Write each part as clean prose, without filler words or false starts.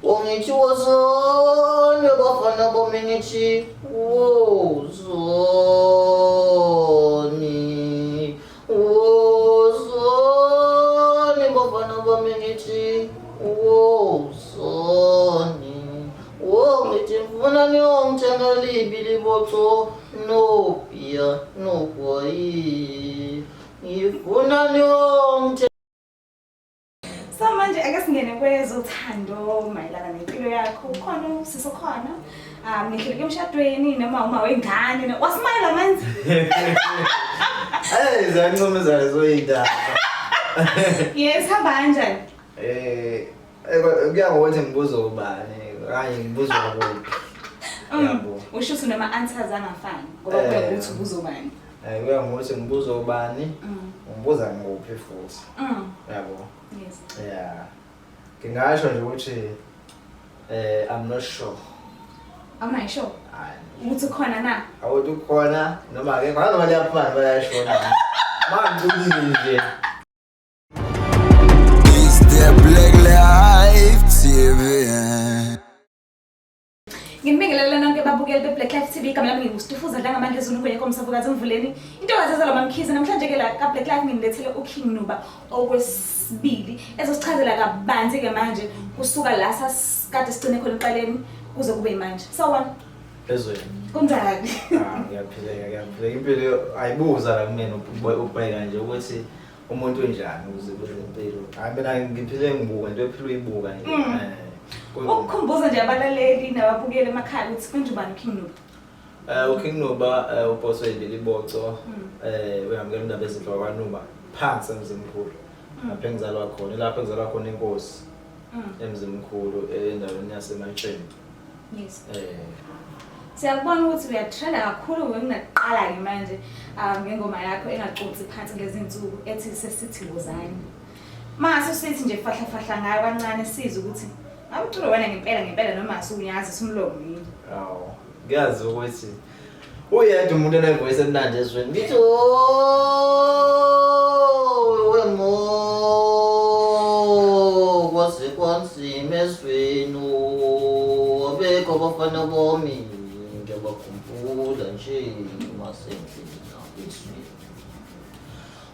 Ungithi wozani bafana bami ngithi wozani wozani bafana bami ngithi wozani wo ngithi ngifuna niyongithenga libi libotso nobhiya nogwayi ngifuna niyongithenga. So manje ake singene kwezothando mayelana nempilo yakho. Ukhona usisi okhona? Nihleleke emshadweni noma uma wengane? Wasimayela manje. Hey, ziyancomeza lezo indaba. Yes, hamba kanjani? Kuya ngokuthi ngibuza ubani, kanye ngibuzwa kuphi. Yabo. Usho ukuthi unama answers angafani ngoba kuya ngokuthi ubuza ubani. Kuya ngokuthi ngibuza ubani, ngibuza ngikuphi futhi. Yabo. Yes. Yeah. Ngingasho nje ukuthi I'm not sure. Awunayo sure? Hayi. Ukuthi ukhona na? Awuthi ukhona noma akekho, noma liyaphuma noma liyashona. Mangiculile nje. It's the Black Life TV. Nginibingelele nonke babukeli be-Black Life TV. Igama lami nginguStufuza Dlangamandla Zulu Ngwenya Komsavukazi Mvuleni. Intokazi ezalwa MaMkhize. Namhlanje ke la ka-Black Life nginilethele uKing Nuba okwesibili ezosichazela kabanzi ke manje kusuka la sasikade sigcine khona ekuqaleni kuze kube manje. Sawubona. Ezweni. Kunjani? Ah, ngiyaphileka, ngiyaphileka. Impilo ayibuza la kumina ubheka nje ukuthi umuntu unjani ukuze kube nempilo. Hayi mina ngiphile ngibuka into ephila uyibuka nje. Ukukhumbuza nje abalaleli nababukeli emakhaya ukuthi konje ubani uKing Nuba? uKing Nuba uBoss Liboco uyamukela indaba ezinhle wakwaNuba phansi eMzimkhulu. Lapho engizalwa khona, lapho engizalwa khona inkosi. EMzimkhulu endaweni yaseMatsheni. Yes. Siyakubona ukuthi uyatrenda kakhulu ngokunakuqala ke manje ngengoma yakho engaconsi phansi ngezinsuku ethi sesithi wozani. Mase sithi nje fahla fahla ngayo kancane sizwe ukuthi ngabe uculo wena ngempela ngempela noma asuyazi sumlomo yini. Awu, ngiyazi ukuthi uyedwa umuntu onevoice emnandi ezweni. Ngithi wemo kwaze kwanzima ezweni abekho abafana bami ngiyabakhumbula nje masengina ezweni.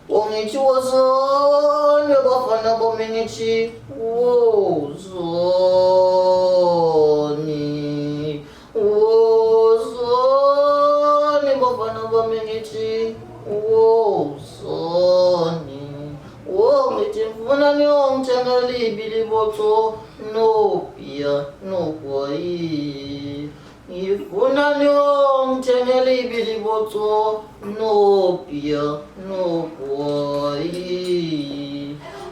Ungithi wozani bafana bami ngithi wozani wozani bafana bami ngithi wozani wo ngithi ngifuna niyongithenga libi libotso nobhiya nogwayi ngifuna niyongithengela ibili botso nobhiya nogwayi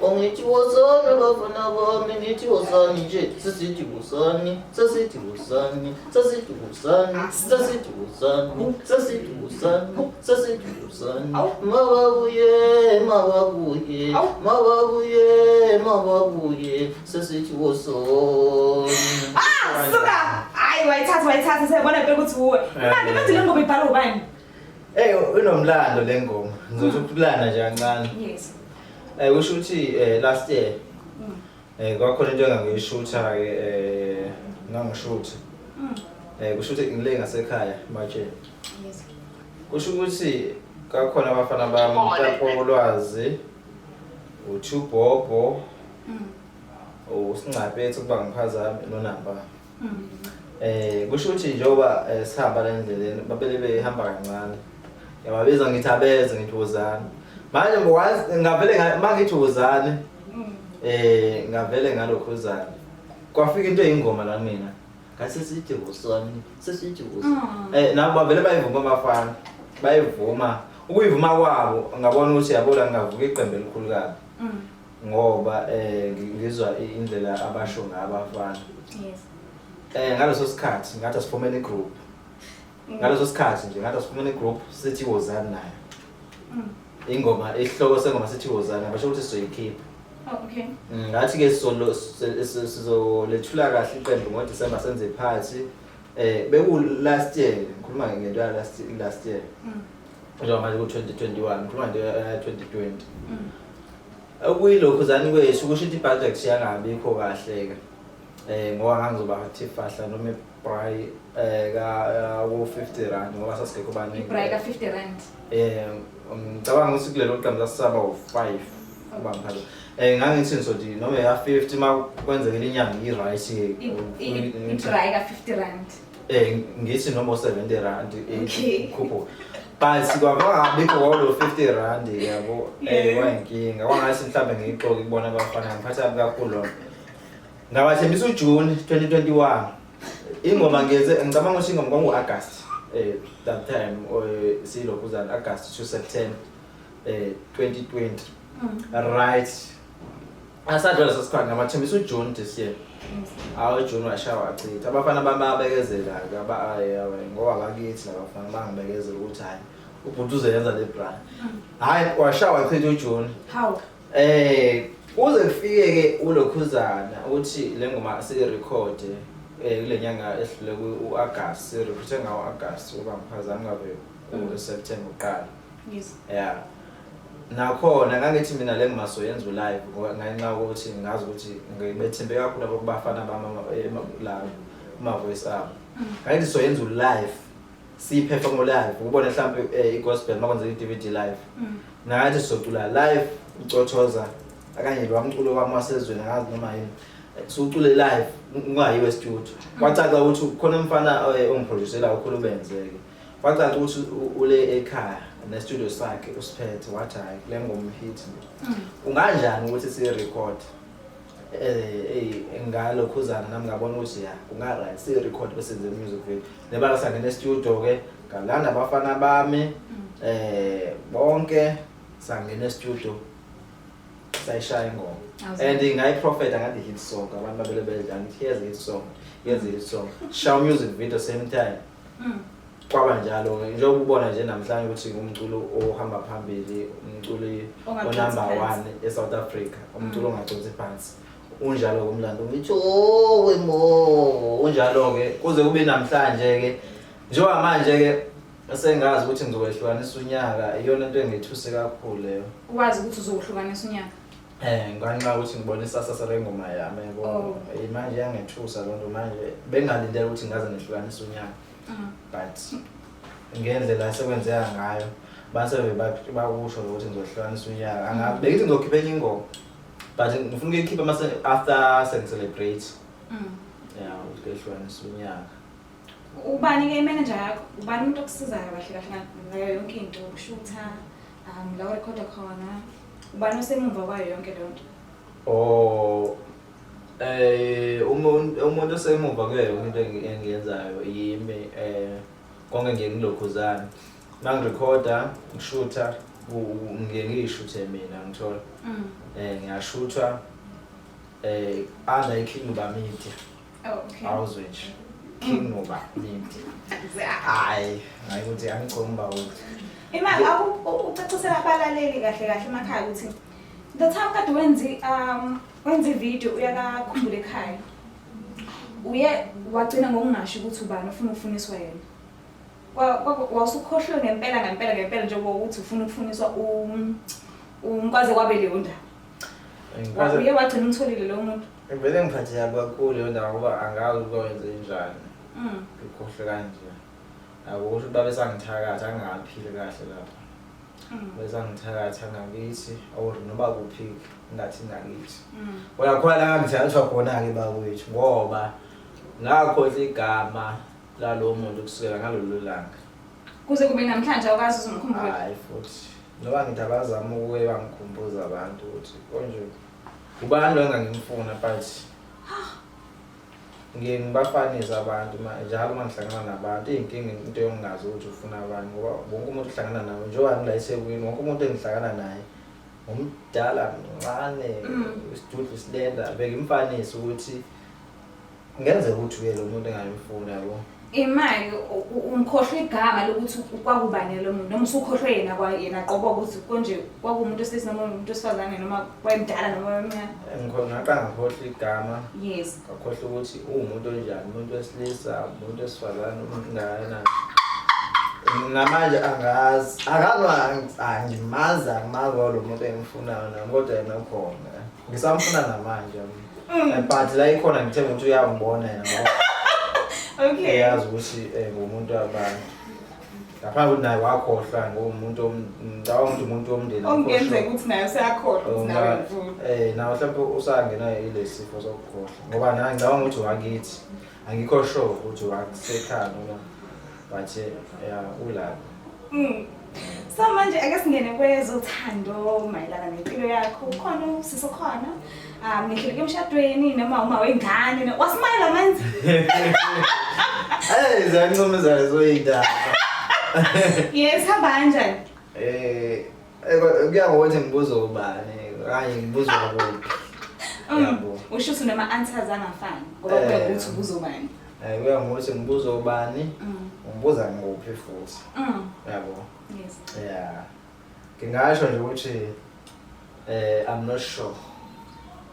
ongithi wozani bafana bami ngithi wozani nje sesithi wozani sesithi wozani sesithi wozani sesithi wozani sesithi wozani sesithi wozani mababuye mababuye mababuye mababuye sesithi wozani. Ah, suka! Hayi wayithatha wayithatha siyabona phela ukuthi uwe. Manje manje le ngoma ibhalwa ubani? Hey, inomlando le ngoma. Ngizothi ukulanda nje kancane. Yes. Kusho ukuthi last year kwakhona into engangiyishutha ke ngangishutha. Kusho ukuthi ngile ngasekhaya eMatsheni. Yes. Kusho ukuthi kakhona abafana bami uTapo Ulwazi, uThubhobho, uSingcapethu kuba ngiphazami noNamba. Kusho ukuthi njengoba sihamba la endleleni babele behamba kancane. Ngiyababiza ngithi abeze ngithi wozani. Manje ngikwazi ngavele mangithi wozani ngavele ngalokhuzana. Kwafika into eyingoma la mina. Ngathi sesithi wozani, sesithi wozani. Nabo bavele bayivuma abafana. Bayivuma. Ukuyivuma kwabo ngabona ukuthi yabo la ngingavuka iqembu elikhulu kabi. Ngoba ngizwa indlela abasho ngayo abafana. Yes. Ngaleso sikhathi ngathi asifomene igroup. Ngaleso sikhathi nje ngathi asifomene igroup sithi wozani nayo. Ingoma isihloko sengoma sithi wozani basho ukuthi sizoyikhipha. Oh, okay. Ngathi ke sizolethula kahle iqembu ngoDecember senze iphathi. Beku last year ngikhuluma ngento ya last year. Njengoba manje ku 2021 ngikhuluma ngento ya 2020. Okuyilokhuzani kwethu kusho ukuthi ibudget yangabikho kahle ke. Ngoba ngangizoba thi fahla noma ibraai ka ku 50 rand ngoba sasigekho baningi. Ibraai ka 50 rand. Ngicabanga ukuthi kulelo qembu sasisaba u5 uba ngiphatha. Ngangithi ngizothi noma ya 50 ma kwenzekile inyanga i-right. Ibraai ka 50 rand. Ngithi noma u70 rand khuphuka. But kwakungabikho kwalo 50 rand yabo, kwayinkinga. Kwangathi mhlambe ngiyixoke kubona abafana, ngiphatha kabi kakhulu lokho. Ngabathembisa uJune 2021. Ingoma ngiyenze, ngicabanga ukuthi ingoma kwaku-August that time, silokhuzana August to September 2020. Right. Asadlula leso sikhathi, ngabathembisa uJune this year. Awu, June washaya wachitha. Abafana bami bayabekezela-ke, ngoba bakithi labafana bangibekezela ukuthi hhayi, ubhuti uzoyenza le brand. Hhayi, washaya wachitha uJune. Hawu. Kuze kufike-ke ulokhuzana uthi le ngoma siyirekhode kule nyanga ehlule ku-August, siyirekhode ngawo August, uba ngiphazami ngabe u-September uqala. Yeah. Nakhona ngangithi mina le ngoma soyenza u-live ngoba ngenxa yokuthi ngazi ukuthi ngibethembe kakhulu abo kubafana bami la kuma-voice abo. Ngangithi soyenza u-live, siyi-perform live, ukubona mhlawumbe i-gospel makwenzeka i-DVD live. Ngathi sizocula live ucothoza akanye lo mculo wami wasezweni, angazi noma yini. Siwucule live ungayiwe e-studio. Kwacaca ukuthi khona umfana ongiproducela ukhulu benzeke. Kwacaca ukuthi ule ekhaya ne-studio sakhe usiphethe, wathi hayi, kule ngoma hit. Kunganjani ukuthi siyi-record? Ngalokhuzana nami ngabona ukuthi ya, kunga right siyi-record bese senze music video. Nebala sangena e-studio ke, ngalanda abafana bami bonke, sangena e-studio, sayishaya ingoma. And ngayiprofeta ngathi hit song, abantu babele bedla, ngithi here's a hit song, here's a hit song. Shaya music video same time. Kwaba njalo njengoba ubona nje namhlanje ukuthi umculo ohamba phambili, umculi Ongaconsi o-number phansi. 1 eSouth Africa, umculo ongaconsi phansi. Unjalo kumlando ngithi oh mo. Unjalo ke kuze kube namhlanje ke, njengoba manje ke sengazi ukuthi ngizokwehlukanisa unyaka, iyona into engithuse kakhulu leyo. Wazi ukuthi uzohlukanisa unyaka? Nganxa ukuthi ngibone isasasa lengoma yami yabo. Manje yangethusa loo nto, manje bengalindele ukuthi ngaze ngehlukanise unyaka. But ngendlela sekwenzeka ngayo base bakusho ukuthi ngizohlukanisa unyaka. Angabe bengithi ngizokhipha enye ingoma, but ngifuna ukuyikhipha mase after sengicelebrate. Yeah, ukuthi kehlukanisa unyaka. Ubani ke imanager yakho? Ubani umuntu okusizayo kahle kahle ngayo yonke into, ukushutha, la urekhoda khona? Ubani osemumva kwayo yonke leyo nto? Oh, umuntu osemuva kuyo yonke into engiyenzayo yimi, konke ngiye ngilokhuzana. Mangirekhoda, ngishutha, ngiye ngiyishuthe mina, ngithola. Ngiyashutha under iKing Nuba Media. Oh, okay. Awuzwe nje. King Nuba Media. Hayi, hayi ukuthi angigcomba ukuthi. Imali ucacisela abalaleli kahle kahle emakhaya ukuthi the time kade wenza ivideo uyakakhumbula ekhaya. Uye wagcina ngokungasho ukuthi ubani ufuna ukufuniswa yena. Wawusukhohlwe ngempela ngempela ngempela njengoba ukuthi ufuna ukufuniswa umkwaze kwabe leyo ndaba. Uye wagcina umtholile lo muntu. Vele ngiphathe kabi kakhulu leyo ndaba ngoba angazi ukuthi kwenze njani. Ngikhohlwe kanje. Yabo kusho ukuthi babesangithakatha angingaphili kahle lapha. Besangithakatha ngakithi or noma kuphi ngathi ngakithi. Kodwa khona la ngangithathwa khona-ke bakwethu ngoba ngakhohlwa igama lalowo muntu kusukela ngalolo langa. Kuze kube namhlanje awukazi uzumkhumbula. Hayi futhi noma ngithi abazama ukuke bangikhumbuza abantu ukuthi konje ubani lo engangimfuna, but ngiye ngibafanise abantu njalo uma ngihlangana nabantu. Iy'nkinga into yokungazi ukuthi ufuna abantu ngoba wonke umuntu uhlangana nawe, njengoba ngila eThekwini wonke umuntu engihlangana naye ngumdala mncane, isidudla isilenda, bengimfanise ukuthi kungenzeka ukuthi uye lo muntu engangimfuna yabo. Imali umkhohlwa igama lokuthi kwakubani lo muntu, noma usukhohlwe yena kwayena qobo ukuthi konje kwakuwumuntu wesilisa noma umuntu wesifazane noma wayemdala noma wayemncane. Ngaqala ngakhohlwa igama. Ngakhohlwa ukuthi uwumuntu onjani, umuntu wesilisa, umuntu wesifazane, umuntu ngakanani. Namanje angazi, angazi, angimazi, angimazi lo muntu engimfunayo nami, kodwa yena ukhona. Ngisamfuna namanje. But la ikhona ngithemba ukuthi uyangibona yena ngoba eyazi ukuthi ngumuntu wabantu. Ngaphambi ukuthi naye wakhohlwa ngomuntu ngicabanga ukuthi umuntu womndeni. Okungenzeka ukuthi naye useyakhohlwa ukuthi nawe uyamfuna. Nawe mhlawumbe usangena yilesi sifo sokukhohlwa. Ngoba naye ngicabanga ukuthi wakithi. Angikho sure ukuthi wakusekhaya noma but ya ulapho. So manje ake singene kwezothando mayelana nempilo yakho. Ukhona usisi okhona? Nihleleke emshadweni noma uma wengane? Wasimayela manje. Hey, ziyancomisa lezo indaba. Yes, hamba kanjani? Kuya ngokuthi ngibuza ubani, okanye ngibuzwa kuphi. Yabo. Usho ukuthi unama answers angafani ngoba kuya ngokuthi ubuza ubani. Kuya ngokuthi ngibuza ubani, ngibuza ngophi futhi. Yabo. Yes. Yeah. Ngingasho nje ukuthi I'm not sure.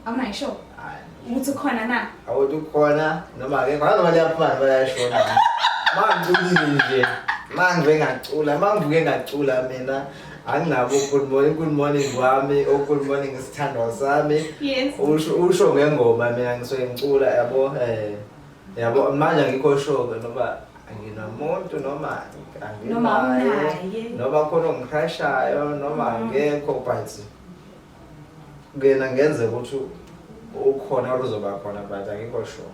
Awunayo sure? Hayi. Ukuthi ukhona na? Awuthi ukhona noma ke ngazi noma liyaphuma noma liyashona. Mangiculile nje. Mangive ngacula, mangivuke ngacula mina. Anginabo good morning, good morning kwami, o good morning isithandwa sami. Yes. Usho ngengoma mina ngisuke ngicula yabo yabo manje angikho sure noma anginamuntu noma Noma anginaye unaye. noma khona ongicrashayo noma angekho, but kuyena ngenzeka ukuthi ukhona or uzoba khona, but angikho sure.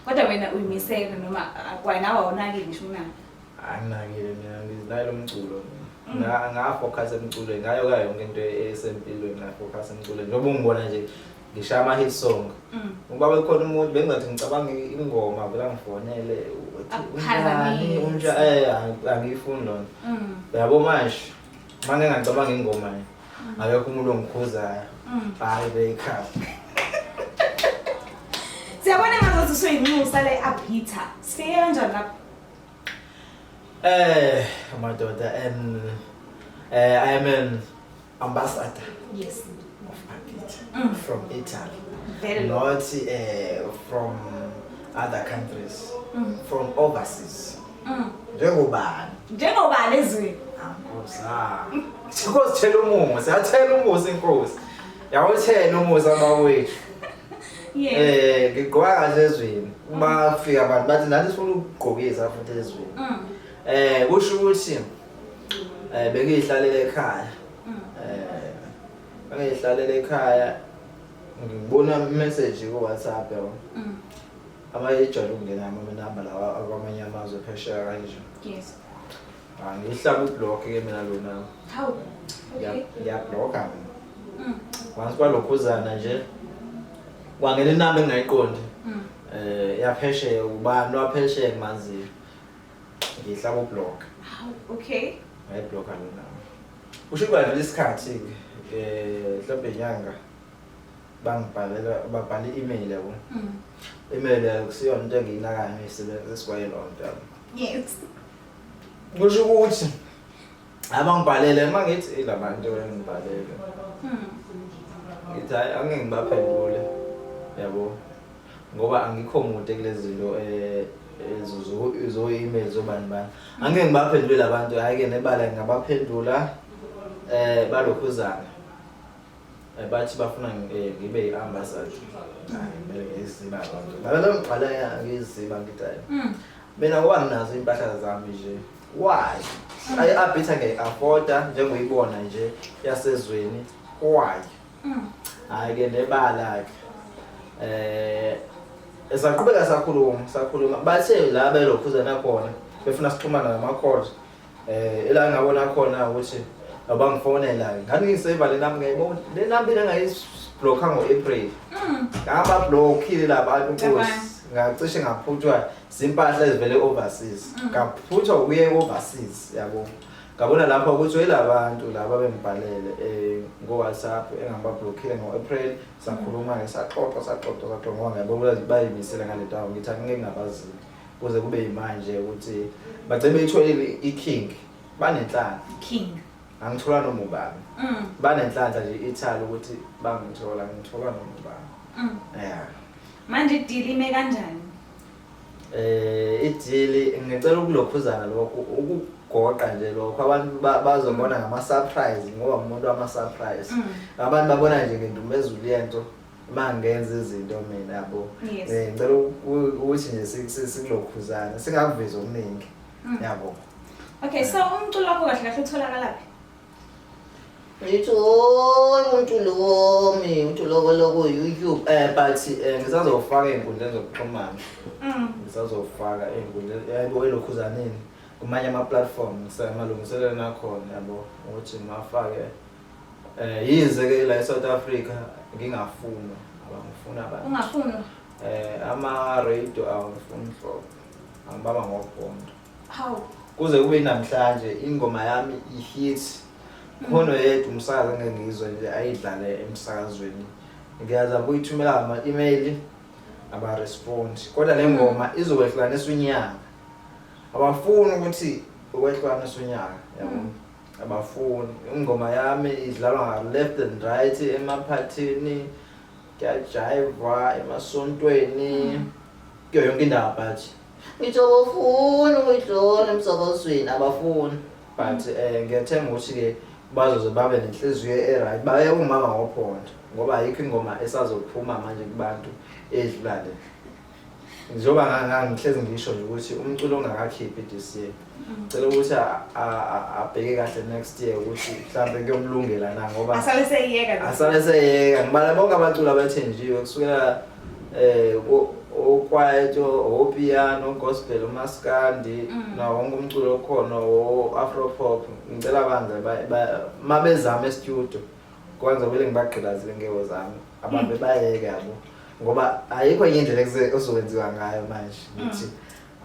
Kodwa wena uyimisele noma kwanawe awunakile ngisho unako? Anginakile mina, ngizinakele umculo. Nga-focus emculweni ngayo ka yonke into esempilweni, nga-focus emculweni. Njengoba ungibona nje ngishaya ama-hit song. Ngoba bekhona umuntu bengingathi ngicabanga ingoma vele angifonele uthi Akuphazamise. unjani, angiyifuni lona. Uyabo manje uma ngike ngacabanga ingoma nje, akekho umuntu ongikhuzayo. Hayi beyikhapha. Siyabona ngazuthi usuyinxusa le Abita. Sifike kanjani lapho? Madoda, and I am an ambassador. Yes. Of Abita. From Italy. Very Not from other countries. From overseas. Njengobani? Njengobani ezweni? Nkosi. Inkosi thela umusa, yathela umusa inkosi. Yawuthela umusa mawethu. Yes. Ngigqoka kahle ezweni. Uma kufika abantu bathi nathi sifuna ukugqokisa futhi ezweni. Kusho ukuthi bengiyihlalele ekhaya. Bengiyihlalele ekhaya ngibona message ku WhatsApp yabo. Abayijwayele ukungena ama number lawa akwamanye amazwe phesheya kanje. Yes. Ngihlaba ublock ke mina lona. How? Okay. Ngiyablocka mina. Once kwalokhuzana nje kwangena inamba engingayiqondi. Yaphesheya ubani waphesheya kumanzi. Ngihlaba ublock. How? Okay. Ngayiblocka lona. Usho kwadlula isikhathi ke mhlawumbe inyanga bangibhalela babhala i-email yabo. Email akusiyona into engiyinakayo ngiyisebenzisa kwayilona nto yabo. Yes. Kusho ukuthi abangibhalele uma ngithi ilabantu engibhalele. Ngithi hayi angeke ngibaphendule yabo ngoba angikho mude kulezi zinto zo email zobani bani. Angeke ngibaphendule labantu, hayi ke nebala ngingabaphendula balokhuzana. Bathi bafuna ngibe i-ambassador. Hayi kumele ngiziba abantu. Ngale ngibhala ngiziba ngithi hayi. Mina ngoba nginazo impahla zami nje. Why? Ayi Abita ngiyi-afforda njengoyibona nje yasezweni. Why? Hayi ke nebala ke. Saqhubeka sakhuluma. Bathe la belokhuzana khona befuna sixhumana ngama calls. Ela ngabona khona ukuthi abangifonela ke. Ngani ngisave le number ngiyayibona. Le number engayibhlocka ngo-April. Ngaba blockile labantu nkosi. Ngacishe ngaphuthwa zimpahla ezivele overseas. Ngaphuthwa ukuye overseas yabo. Ngabona lapho ukuthi oyilabantu laba bengibhalele ngo WhatsApp engabablockile ngo-April. Sakhuluma ke saxoxa saxoxa saxoxa ngoba ngiyabona ukuthi bayimisele ngale ndawo ngithi angeke ngabazile kuze kube yimanje ukuthi bagcine beyitholile i-king banenhlanhla. King. Angithola noma ubani. Banenhlanhla nje Italy ukuthi bangithola ngithola noma ubani. Yeah. Manje i-deal ime kanjani? I-deal ngicela ukulokhuzana lokho ukugoqa nje lokho abantu bazobona ngama surprise ngoba umuntu wama surprise. Abantu babona nje ngendumezulu yento. Uma ngenza izinto mina yabo. Yes. Ngicela ukuthi nje sikulokhuzana singakuvezi okuningi. Yabo. Okay, so umculo wakho kahle kahle utholakalaphi? Ngithi oy umculo wami, utholakala ku YouTube. But ngisazofaka ey'nkundleni zokuxhumana. Ngisazofaka ey'nkundleni yabo elokhuzaneni kumanye ama-platform ngisamalungiselelo nakhona yabo ukuthi ngimafake yize ke la eSouth Africa ngingafunwa abangifuna abantu. Ungafunwa? Ama-radio awangifuni nhlobo. Angibaba ngobhondo. Hawu. Kuze kube namhlanje ingoma yami i-hit. Khona yedwa umsakazo engeke ngizwe nje ayidlale emsakazweni. Ngiyazama ukuyithumela ngama-email aba-respond. Kodwa le ngoma izokwehlukanisa unyaka. Abafuni ukuthi ukwehlukanisa unyaka, yabo. Abafuni. Ingoma yami idlalwa nga left and right emaphathini, kuyajayivwa emasontweni, kuyo yonke indawo but Ngithi abafuni ukuyidlala emsakazweni. Abafuni but ngiyathemba ukuthi ke bazoze babe nenhliziyo e-right baye umama ngophondo ngoba ayikho ingoma esazophuma manje kubantu edlula le. Njengoba ngangihlezi ngisho nje ukuthi umculo ongakakhiphi this year cela ukuthi abheke kahle next year ukuthi mhlambe kuyomlungela na ngoba asale seyiyeka lo. Asale seyeka. Ngibala bonke abaculi abathenjiwe kusukela okwaito, opiano, gospel, umaskandi nawo wonke umculo okhona o-afro pop. Ngicela bandla mabezama e-studio kwanza vele ngibagqilazile ngeo zami ababe bayeke yabo ngoba ayikho enye indlela ezokwenziwa ngayo manje. Ngithi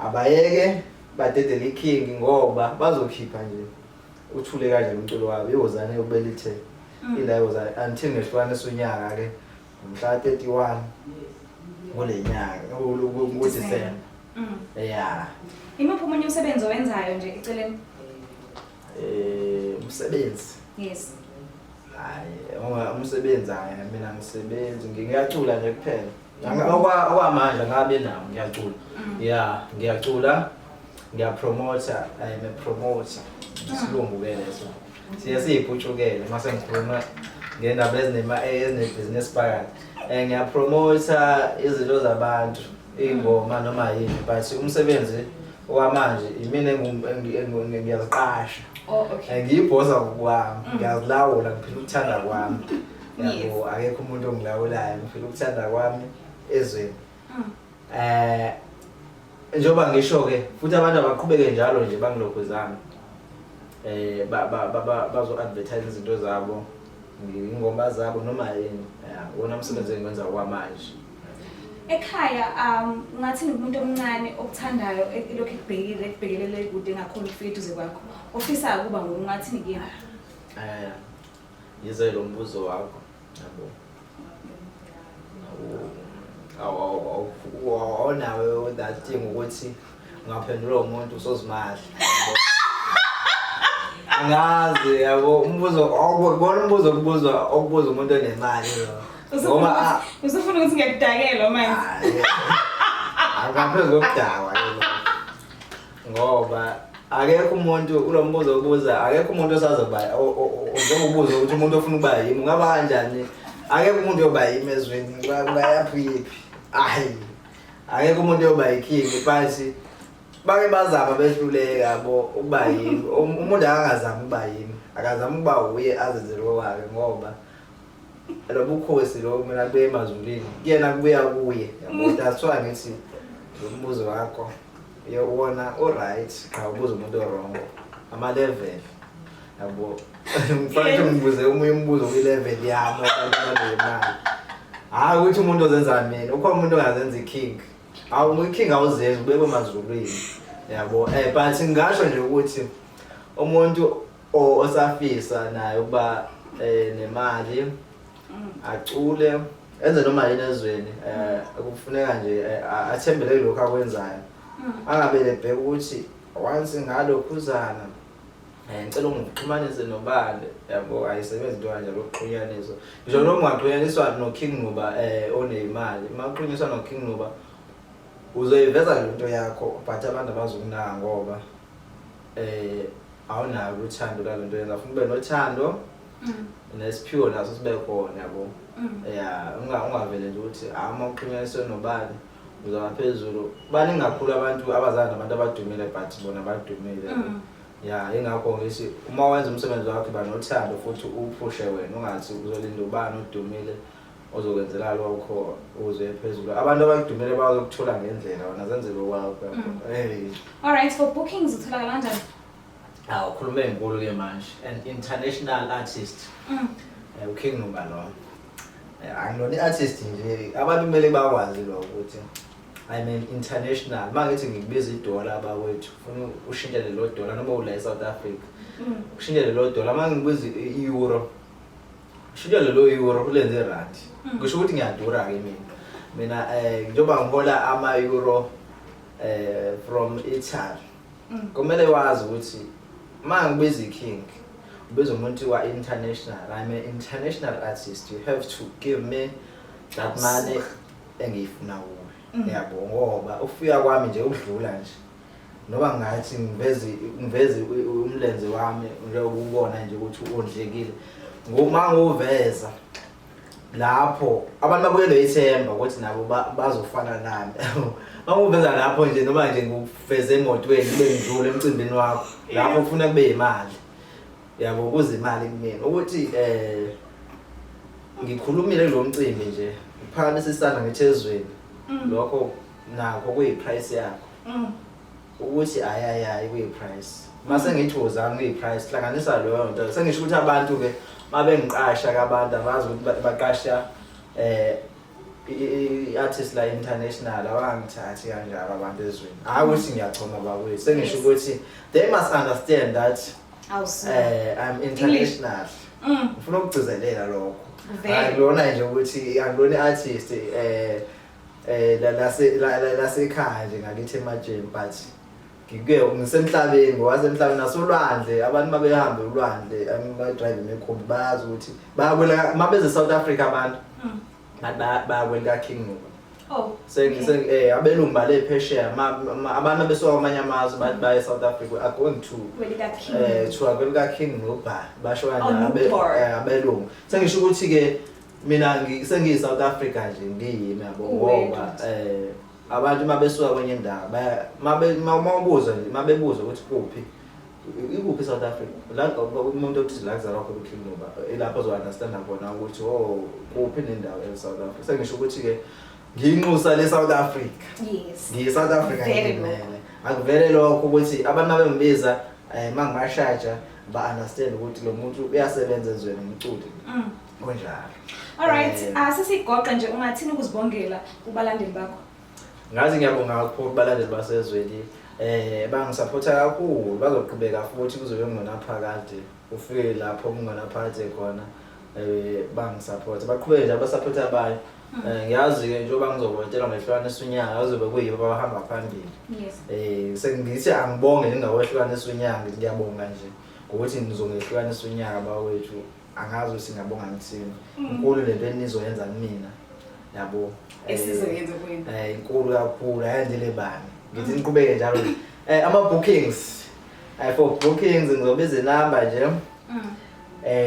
abayeke badedele iking ngoba bazokhipha nje uthule kanje umculo wabo iwozane ubelithe ila iwozane until ngehlukanisa unyaka ke ngomhla 31 kule nyaka kuDisemba. Yeah. Imuphi omunye umsebenzi owenzayo nje eceleni? Umsebenzi. Yes. Hayi, umsebenzi hayi mina ngisebenzi ngiyacula nje kuphela. Okwamanje ngabe nawo ngiyacula. Yeah, ngiyacula. Ngiyapromota, I am a promoter. Isilungu ke leso. Siye siyiphucukele mase ngikhuluma ngendaba ezinema ezinebhizinisi phakathi. Ngiyapromota izinto zabantu, ingoma noma yini but umsebenzi okwamanje imina ngiyaziqasha. Oh, okay. Ngiyibhosa ngokwami, ngiyazilawula, ngiphila ukuthanda kwami. Yabo, akekho umuntu ongilawulayo, ngiphila ukuthanda kwami ezweni. Njengoba ngisho ke futhi abantu abaqhubeke njalo nje bangilokhuzana. Bazo advertise izinto zabo, ingoma zabo noma yini. Wona umsebenzi engiwenza kwamanje. Ekhaya ngathi ngumuntu omncane okuthandayo elokhu ekubhekile ekubhekelele kude engakhona ukufika eduze kwakho. Ofisa ukuba ngungathini kuyena? Yize lo mbuzo wakho. Yabo. Awunawe that thing ukuthi ungaphendula umuntu usozimahla. Angazi yabo umbuzo awubona umbuzo okubuzwa okubuza umuntu onemali lo. Ngoba Usufuna ukuthi ngiyakudakela manje. Angaphezu kokudakwa ke. Ngoba akekho umuntu kulombuzo obuza akekho umuntu osazoba njengobuza ukuthi umuntu ofuna ukuba yimi ungaba kanjani akekho umuntu oyoba yimi ezweni ungayaphi yiphi hayi akekho umuntu oyoba yiking but bake bazama behluleka yabo ukuba yimi. Umuntu akangazami ukuba yimi, akazami ukuba uye azenzele okwakhe ngoba lo bukhosi lo mina kubuye emazulwini kuyena kubuya kuye yabo. That's why ngithi lo mbuzo wakho wona o-right qha ubuza umuntu o-wrong ama-level yabo. Ngifanele ukuthi ngibuze omunye umbuzo kwi-level yami abantu abanemali hhayi ukuthi umuntu ozenza mina ukhona umuntu ongazenza i-king awu i-king awuzenzi ubekwe emazulwini yabo. But ngingasho nje ukuthi umuntu osafisa naye ukuba nemali acule enze noma yini ezweni kufuneka nje athembele kulokho akwenzayo angabe ebheka ukuthi once ngalokhuzana ngicela ungixhumanise nobani yabo. Ayisebenzi into kanjalo ukuxhunyaniswa ngisho noma ungaxhunyaniswa noKing Nuba onemali uma uxhunyaniswa noKing Nuba uzoyiveza le nto yakho but abantu abazokunaka ngoba awunalo uthando lalo nto yenza. Ufuna ube nothando. Nesiphiwo naso sibe khona yabo. Ya, ungavele nje ukuthi ah uma uxhunyaniswe nobani uzaba phezulu. Baningi kakhulu abantu abazana nabantu abadumile but bona badumile. Ya, ingakho ngithi uma wenza umsebenzi wakho ba nothando futhi uphushe wena ungathi uzolinda ubani odumile ozokwenzela lokho ukuze uye phezulu. Abantu abadumile bazokuthola ngendlela wena zenzele okwakho. Hey. All right, for bookings utholakala kanjani? Awu khuluma enkulu ke manje. An international artist. UKing Nuba lo. Angilona i-artist nje. Abantu kumele bakwazi lokho ukuthi I'm an international. Mangithi ngikubiza idola abakwethu, ufuna ushintshe lelo dola noma ula eSouth Africa. Ushintshe lelo dola mangibiza i-euro. Ushintshe lelo euro ulenze rand. Kusho ukuthi ngiyadura ke mina. Mina njengoba ngihola ama euro from Italy. Kumele wazi ukuthi mangibiza iking ubiza umuntu wa international. I'm an international artist. You have to give me that money engiyifuna kuwe. Yabo ngoba ufika kwami nje udlula nje. Noba ngathi ngiveze umlenze wami njengoba ubona nje ukuthi uondlekile. Ngoma nguveza lapho abantu babuyelwe ithemba ukuthi nabo bazofana nami. Manguveza lapho nje noma nje ngikuveze emotweni kube ngidlule emcimbini wakho lapho ufuna kube imali. Yabo kuze imali kumina ukuthi ngikhulumile lo mcimbi nje ngiphakamisa isandla ngithi ezweni lokho nakho kuyi price yakho. Ukuthi ayayayi kuyi price. Mase ngithi wozani kuyi price hlanganisa leyo nto. Sengisho ukuthi abantu ke mabengiqasha kabantu abazi ukuthi baqasha i-artist la international abangithathi kanjalo abantu ezweni. Hayi ukuthi ngiyachoma bakwethu. Sengisho ukuthi they must understand that I'm international. Ngifuna ukugcizelela lokho. Angilona nje ukuthi angilona i-artist lasekhaya nje ngakithi ematsheni but ngike ngisemhlabeni ngowasemhlabeni nasolwandle abantu mabehamba ulwandle ba drive imikhumbi bayazi ukuthi bayakwela mabeze South Africa abantu bayakwela King Nuba. Oh. Sengi abelungu bale phesheya abantu abesuka kwamanye amazwe bathi baye South Africa are going to to kwelika King Nuba basho kanjalo abelungu. Sengisho ukuthi ke mina sengiyi South Africa nje ngiyimi yabo ngoba abantu mabesuka kwenye indawo mawubuza nje mabebuza ukuthi kuphi ikuphi South Africa la umuntu othi la kuzalwa khona uKing Nuba ilapho ozo understand khona ukuthi oh kuphi nendawo e South Africa. Sengisho ukuthi ke ngiyinxusa le South Africa. Yes. Ngiyi South Africa ngimele. Akuvele lokho ukuthi abantu mabengibiza mangibashaja ba understand ukuthi lo muntu uyasebenza ezweni umculi. Kunjalo. All right, sesigoqa nje ungathini ukuzibongela kubalandeli bakho? Ngazi ngiyabonga kakhulu kubalandeli basezweni. Bangisupporta kakhulu, bazoqhubeka futhi kuzobe kungonaphakade. Ufike lapho kungonaphakade khona bangisupporta. Baqhubeke nje abasupporta abanye. Ngiyazi ke njengoba ngizovotela ngehlukanisa unyaka kuzobe kuyibo abahamba phambili. Yes. Sengithi angibonge ngingakwehlukanisa unyaka, ngiyabonga nje ngokuthi ngizongehlukanisa unyaka bawethu. Angazi ukuthi ngiyabonga ngithini. Inkulu lento enizoyenza kumina. Yabo. Esizoyenza kuwena. Inkulu kakhulu ayandile bani. Ngithi niqhubeke njalo. Ama bookings. For bookings ngizobiza inamba nje.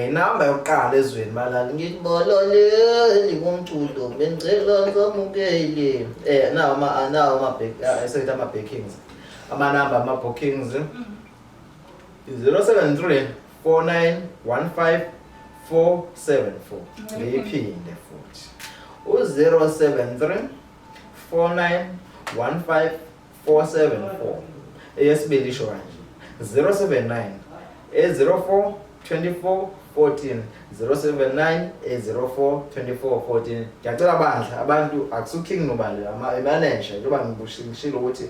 Inamba yokuqala ezweni balali ngithi balaleli kumculo bengicela ngamukele. Nawo ama nawo ama esethi ama bookings. Ama number ama bookings. 073 4915 474. Ngiphinde futhi. U073 4915 474. Eyesibili isho kanje. 079 804 24 14 079 804 24 14. Ngiyacela bandla abantu akusu King Nuba le ama manager njengoba ngishilo ukuthi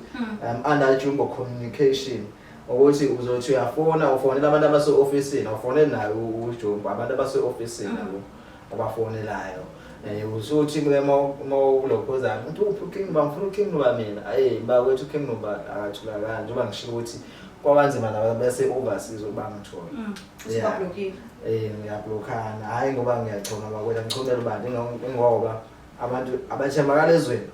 under Jumbo Communication ukuthi uzothi uyafona ufonela abantu abase officeini awufoneli nayo uJumbo abantu abase officeini yabo abafonelayo. Usuthi ke mawulokhuzana uthi uphi uKing Nuba ngifuna uKing Nuba mina ayi bakwethu uKing Nuba akatholakali njengoba ngishilo ukuthi kwabanzima laba bese overseas ukubangithola. Usubablockile. Ngiyablockana hayi ngoba ngiyachoma bakwethu ngichomela ubantu ngoba abantu abathembakala ezweni.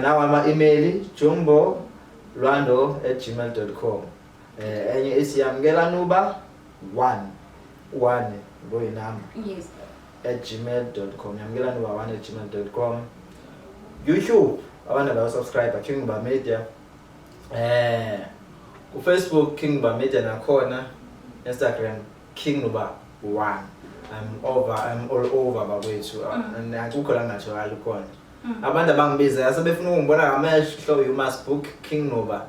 Nawo ama email jumbolwando@gmail.com. Enye ithi yamukela nuba 1. 1 ngoyinamba @gmail.com, yamukelani1@gmail.com. YouTube abantu abayo subscribe, King Nuba Media, ku Facebook King Nuba Media, nakhona Instagram King Nuba 1. I'm all over, bakwethu, and akukho la ngatholakali khona. Abantu abangibiza asebefuna ukungibona ngamehlo, you must book King Nuba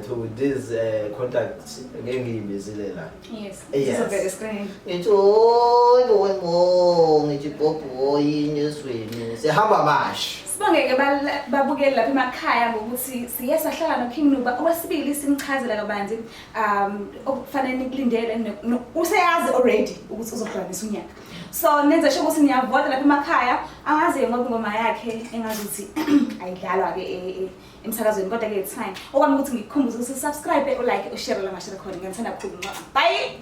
to these contacts ngeke ngiyibizile la. Sizovela escreen. Ngithi hoyi bo, ngithi bhobho yini ezweni, sihamba mashi. Sibongeke babukeli lapha emakhaya ngokuthi siye sahlala noKing Nuba okwesibili, simchazela kabanzi okufanele nikulindele. Useyazi already ukuthi uzohlukanisa unyaka, so nenze sure ukuthi niyavota lapha emakhaya. Angazi ngoba ingoma yakhe engazuthi ayidlalwa-ke emsakazweni, kodwa-ke it's fine. Okwami ukuthi ngikukhumbuze ukuthi subscribe, ulike, ushare la mashare khona. Ngiyanithanda kakhulu. Bye.